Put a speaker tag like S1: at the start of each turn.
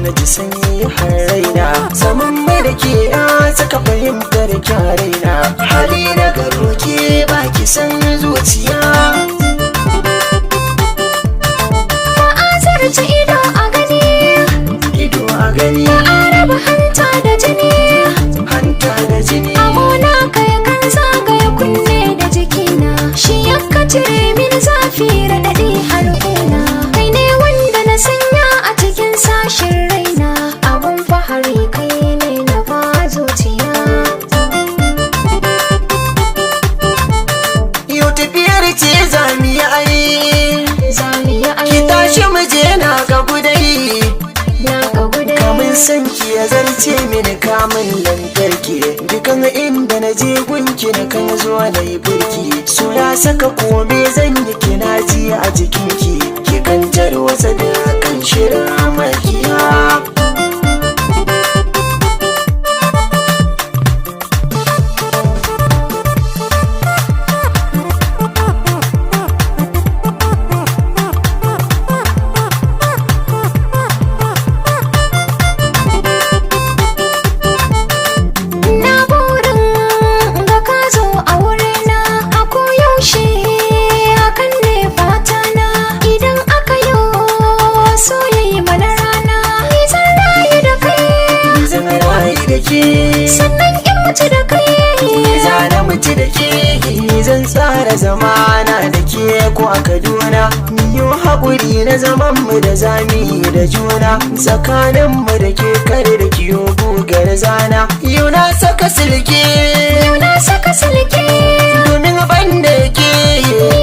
S1: na ji sanyi har raina. Zaman mai da ke ya saka fahimtar kyaraina. Hali na garo ke baki san zuciya.
S2: Ba a zarce ido a gani,
S1: Ido a gani,
S2: ba a raba hanta da jini.
S1: Hanta da jini.
S2: Abona kai kan zagaya kunne da jikina, shi ya ka cire min zafi raɗaɗi har kuna. Kai ne wanda na sanya a cikin sashin raina, abun fahari kai ne na ba zuciya.
S1: Yau tafiyar ce za mu yi ai.
S2: Zamu yi
S1: Ki
S2: aiki
S1: tashi mu je na ga gudai.
S2: na ga gudai.
S1: Kamun san ki ya zarce mini kamun lantarki. Dukan inda na je gunki na kan zo na yi burki. So ya saka kome zan yi kina ji a jikinki. Ki kan tarwatsa dukkan shirin makiya.
S2: Na burin ga ka zo a wurina a koyaushe, hakan ne fata na. Idan aka yi soyayya mana rana, ni zan rayu da kai.
S1: Zan rayu da ke.
S2: Sannan in mutu da kai.
S1: Za na mutu da ke. Zan tsara zamana da ke ko a Kaduna. Miyo haƙuri na zaman mu da zami da juna. Tsakanin mu da ke kare da kiyo gugar zana. Yau na saka silke.
S2: Yau na saka silke.
S1: Domin ban da ke.
S2: Ni